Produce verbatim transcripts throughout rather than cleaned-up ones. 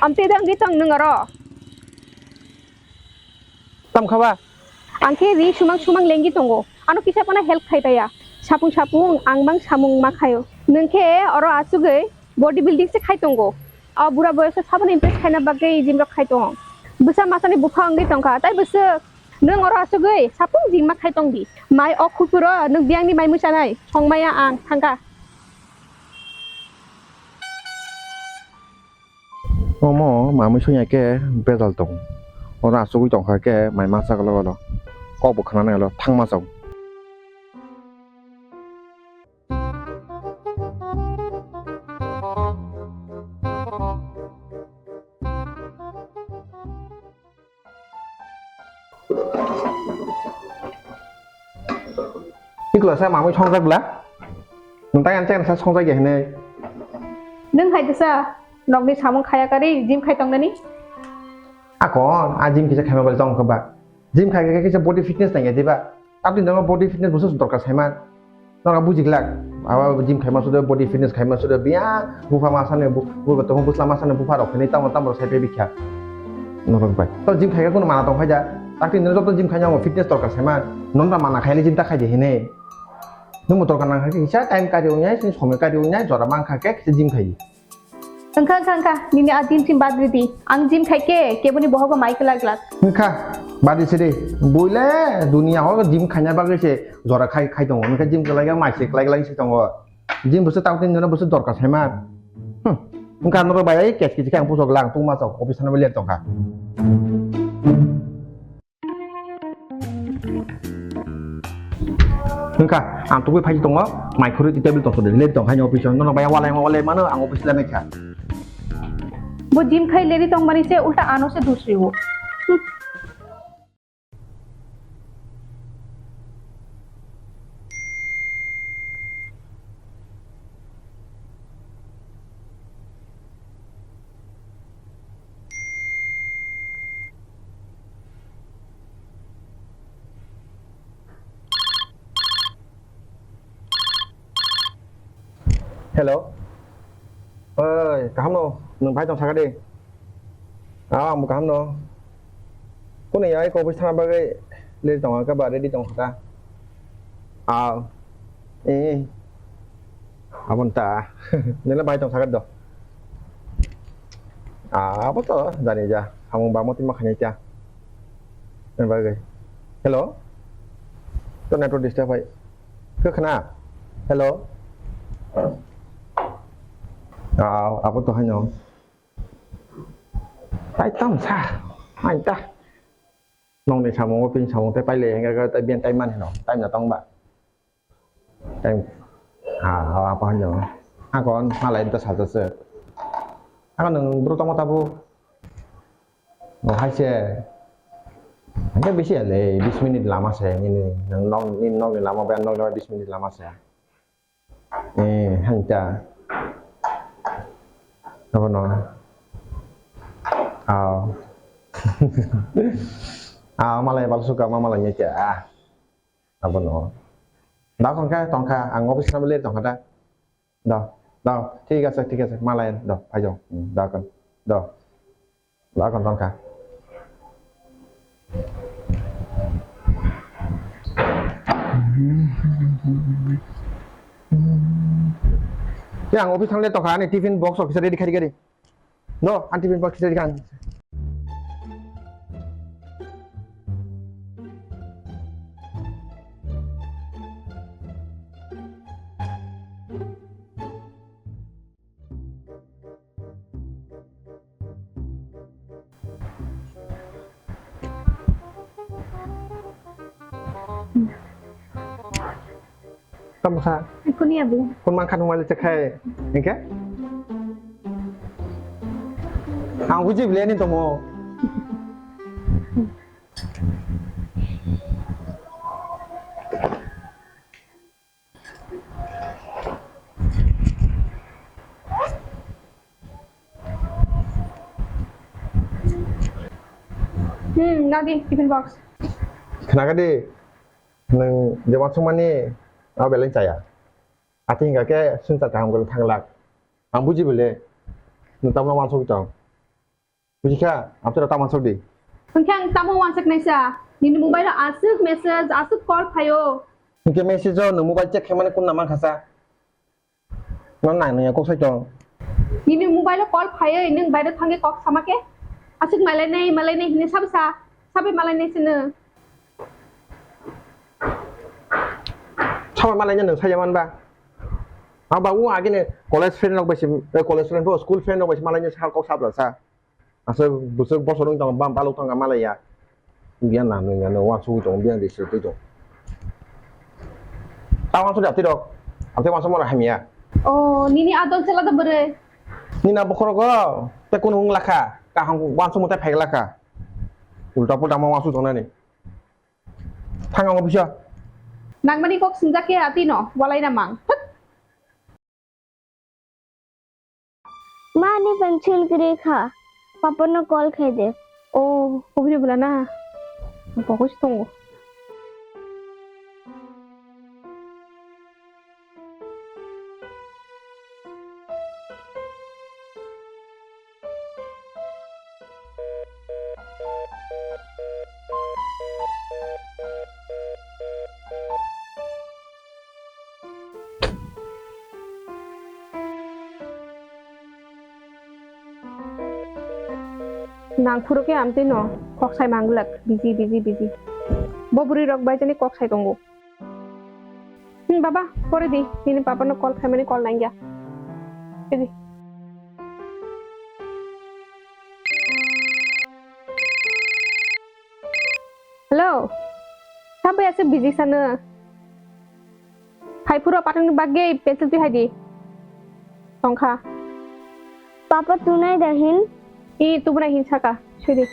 Amtwi dang di tong nwng oro. Tam khaba? Ang khe ri sumang sumang lengwi tongo. Ano kisa phano help khai paya. Sapung sapung ang mang samung ma khaio. Nwng khe oro asugwi body building se khai tongo. O bura boyoso saboni impress khaina bagwi gym rok khai tongo. Bwsa masani bupha wngwi tongkha. Tai bwswk nwng oro asugwi sapung gym ma khai tongdi. Mai o khupuro nwng biyangni mai mwchanai. Songmaya ang thangkha. Omo mamwi songya khe bejal tong. Oro asugwi tongkha khe mai masa golo golo. Kok bo khna nai lo thangma chao. Iklo sa mamwi songjak bla? Nwng tang ang sa songjak ya hinwi. Nwng hai kisa nokni samung khaya kari gym khai tongnani? Akon, a gym kisa khaima bai tong kha ba. Gym khai khe kisa body fitness nang ya diba? Tabni nono body fitness busu dorkar saima. Nono buji glak. Aba gym khaima sudo body fitness khaima sudo biya bupha masani bu-, bu-, tong busla masani bupha rok hinwi tamo tamo rok sai pe bikha. Norok bai. To gym khai khe kuno mana tong phai da. Takti nini joto gym khai nang fitness dorkar saima. Nonra mana khai ni gym ta khai de hinwi. Nwng motor kana kha kisa time kari wngnai, sini somoi kari wngnai, jora mang kha khe kisa gym khai. Wngkha, wngkha, wngkha, nini a gym sim bad ridi. Ang gym khai khe, keboni bohogo mai kwlak glak. Wngkha, badi sidi. Buile dunia o gym khaina bagwi se jora khai, khai tongo. Wngkha gym kwlai khe mai se kwlai, kwlai se tongo. Gym bwswk tamo tini jono bwswk dorkar saima. Hmm. Wngkha norok bai ai cash kisi khe ang pusok lang tungma chok office thana bai ler tongkha. Wngkha, ang tubui phai tongo, mai khurui tei table tong sodi, late tong haino office o, nono bai walai walai mano, ang office lanai kha. Bo gym khai leri tong mani se ulta ano se dusriwo. Hello. Oi, kaham no? Nwng bai tong saka de. Ah, ang bo kaham no. Kuni ya, eko office thana bagwi ready tong kha ba, ready tong kha. Ah, eh. Abon ta. Nila bai tong saka do. Ah, abo to jani ja. Hamung ba moti ma khani cha. Nang bagwi. Hello. To network disturb hai. Khe khna? Hello. Ah, abo to haino. Tai tam sa. Hai ta. Nongni samung o pin samung te paile hengga ga tai bian tai man hino. Tai na tong ba. Tai ha ha apa hino. Akon malai ta sa sa se. Akon nang bro tong tabu. No hai se. Hingke bisi ya le bis minute lama se nini nang nong nini nongni lama ba nongni bis minute lama se. Eh, hanta. Apa no? Ah. Ah, malai bal suka ma malai nyeke ah. Apa no? Da kon ka tong ka ang office na beli tong ka da. Da. Da. Thik ase, thik ase. Malai da. Phai jong. Hmm, da kon. Da. Ba kon tong kha. Ya, ang office thangle tong kha, ani tiffin box o kisa ready khari khari. No, ani tiffin box kisa ready khan. Tamo sa? Kuni abu? Kun mang khan mali chekhai. Engke? Ang buji bile ni tomo. Hmm, nadi tiffin box. Khnaga di, nwng je wansukmani, abo belai chaya. Ating hingka khe swngchar kaham kwrwng thanglak. Ang buji bile, nwng tabukno wansugwi tong. Buji kha, amtwi rok tamo sok di. Hwnkhe ang tamo wansuk naisa? Nini mobile o aswk message, aswk call phaio. Hwnkhe message o nwng mobile check khaimani kunna mankha sa? No nang nungya kok sai tong. Nini mobile o call phaiwi nwng bairo thangwi kok sama khe? Aswk malainai, malainai hinwi sabo sa? Sabai malainai sino? Sabai malainai nwng saya man ba? Ang ba u agini college friend rok bai se, eh, college friend bo school friend rok bai se malainai sa kok sabla sa. Aswk bwswk bosor wng tongo, bam baluk tongo malaiya. Biyan na nung ya, nung wansugwi tongo, biyan risi twi tongo. Ta wansuk ya, twi rok. Ang tei wansuk mano hamya. O, nini adol chela da bwrwi. Nina bokhorogo, te kunu wng lakha, kaham wansuk mutai phai lakha. Ulta pulta ma wansuk tongnani. Thang ang office o. Nangmani kok singjak khe atwi no, walai na mang. Thut. Ma, ani pencil kwrwi kha, papa no call khai de. O, kubui bwla na? Bokoi se tongo. Nang phuru khe amtwi no kok sai manglak, busy, busy, busy. Bo bwrwi rok bai jani kok sai tongo. Hmm, baba, pore di, nini papa no call khaimani call nangya. Busy. Hello. Sabai aswk busy sano? Phai phuru patang ni bagwi pencil twi hai di. Tongkha. Papa tunai da hin? I tubuna hin saka. Sui di.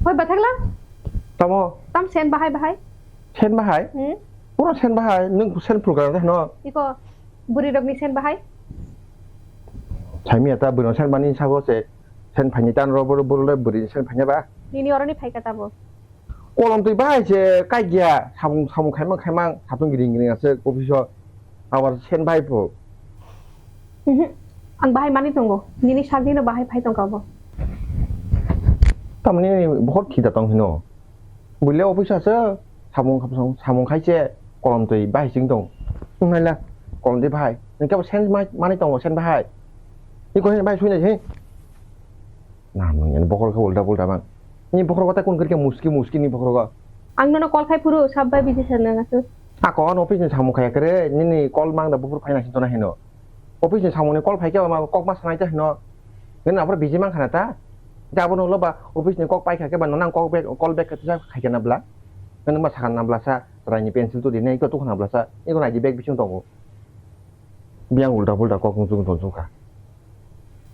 Hoi bathakla? Tamo? Tam sen bahai bahai? Sen bahai? Hmm? Pura sen bahai, nung sen phulka no? Iko buri rok ni sen bahai? Saimi ata buri sen bani sago se sen phani tan ro buru buru le buri sen phanya ba? Nini oroni phaika tabo? Kolom twi bahai se kai gya, samung samung khaimang khaimang, satung gring gring ase office o, abar sen bahai pho. Mhm. Ang bahai mani tongo, nini sagri no bahai phai tongka bo. Tamni bohor khita tong hino. Buile office ase, samung samung samung khai se, kolom twi bahai sing tong. Naila, kolom twi bahai. Nang kebo sen ma-, mani tongo, sen bahai. Iko sen bahai sui nai se. Nah, nung yan bohor khe ulta pulta bang. Ni bokhorogo ta kun khe muski muski ni bokhorogo. Ang nono call khai phuru sab bai busy sana ngasuk. Ako on office ni samung khaya kre nini call mang da buphur phaina sintona hino. Office ni samung ni call phai khe ma kok ma sanai ta hino. Nini abro busy mang khana ta. Ja abono lo ba office ni kok pai kha khe ba nang call back call back khe sa khai khe na bla. Nini ma sakhan na bla sa rai ni pencil tu di nei ko tu khana bla sa. Iko nai di bag bising tongo. Biyang ulta pulta kok nung chung tong chung kha.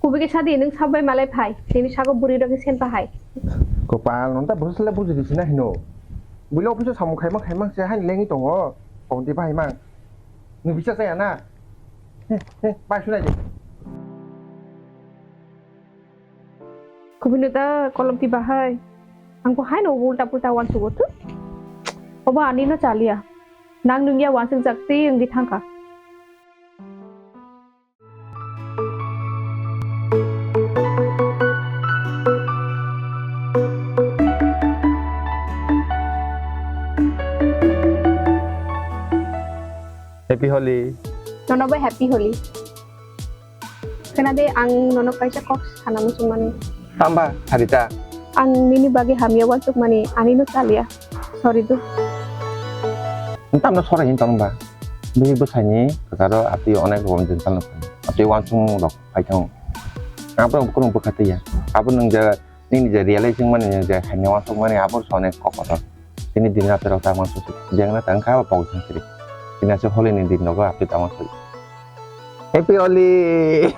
Kubui khe sadi, nwng sabai malai phai, nini sago bwrwi rok khe sen pahai. Kopal, nonta bwswk le bujidi sina hino. Buile office o samung khaima khaima se hain lengwi tongo, konti bahai mang. Nung bisa saya na? He, he, bai sunai de. Kubui no ta kolom ti bahai. Ang bo haino ulta pulta uansugo tu. Obo ani no chaliya. Nang nungya uansuk jak ti wngwi thangkha. Happy Holi. Nono bai Happy Holi. Khena de, ang nono kaisa kok sana muchungmani. Tamba, Harita? Ang nini bagwi hamya uansukmani, ani no chaliya. Sorry do. Tamno sora hin tong ba? Bihik bwsaini kwcharo atwi onek rokom din talno phai. Atwi uansukmung rok phai thang. Abo rok kwrwng bwkha twiya. Abo nwng je nini je realize wngmani, nwng je hamya uansukmani, abo rok onek kok kotor. Tini din rate rok ta uansuk jengna tang kha, abo pogwi thang siri. Tini aswk Holi ni din rogo atwi ta uansuk. Happy Holi!